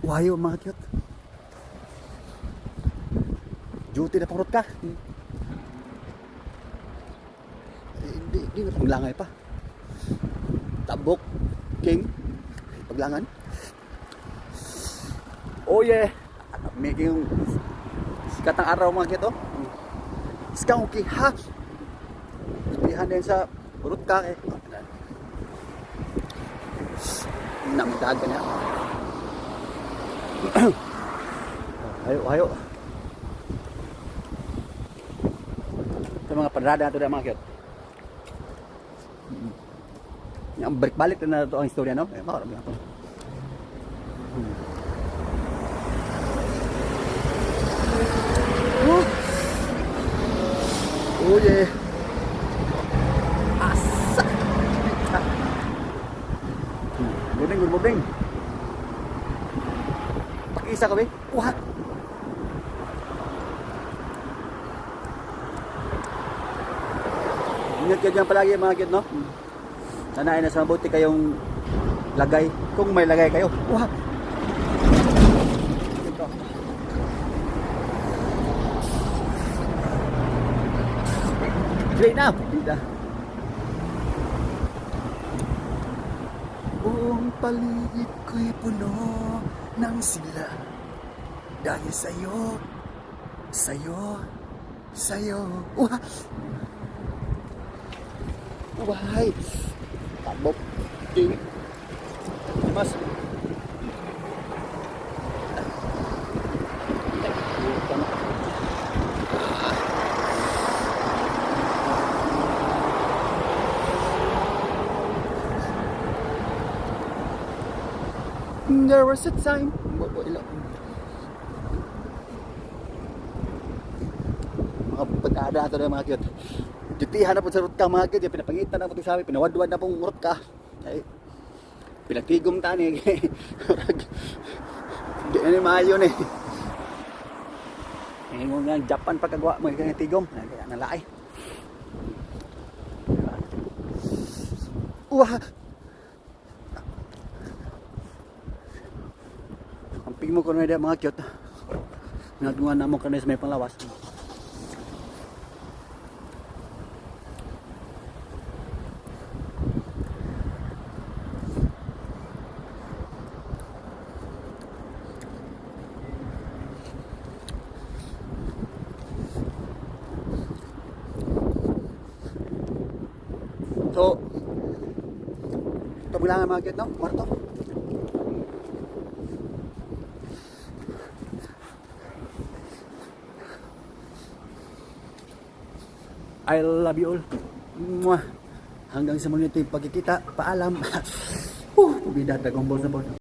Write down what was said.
Wayo mga cute. Duty na pangrot ka. Hindi na paglangay pa. Tabok, king, paglangan. Oh yeah. Making sikat ng araw mga cute. Iskang okay ha. Sabihan din sa urot ka eh. Namitaag ka niya. Ayo. Ito mga padrada na ito na mga cute. Yung balik na ito ang istorya, no? Makarami ako. Oh yeah. Asa. Gudeng. Pag-isa kami. Wah. Ingat ka dyan palagi mga kid, no? Sanayin na sa mabuti kayong lagay. Kung may lagay kayo. Wah. Play now. Buong paligid ko'y puno ng sila. Dahil sa'yo. Wah! Why? Tabok. King. Mas. There was a time. Mga pagkada ito na mga cute. Jutihan na po sa rot ka mga cute. Pinapangitan na po sabi. Pinawadwad na pong rot ka. Ay, pinagtigom tani. Hindi na maayo na eh. Ngayon mo nga Japan pagkagawa mo. Kaya tigom. Kaya nalaay. Wah! Amping mo kung mga cute. Nagawa na mo kanina sa may panglawas. So, ito lang ang mga cute, no? Marto. I love you all. Mwah. Hanggang sa muli ito yung pagkikita. Paalam. Bida, Dragon Ball na po.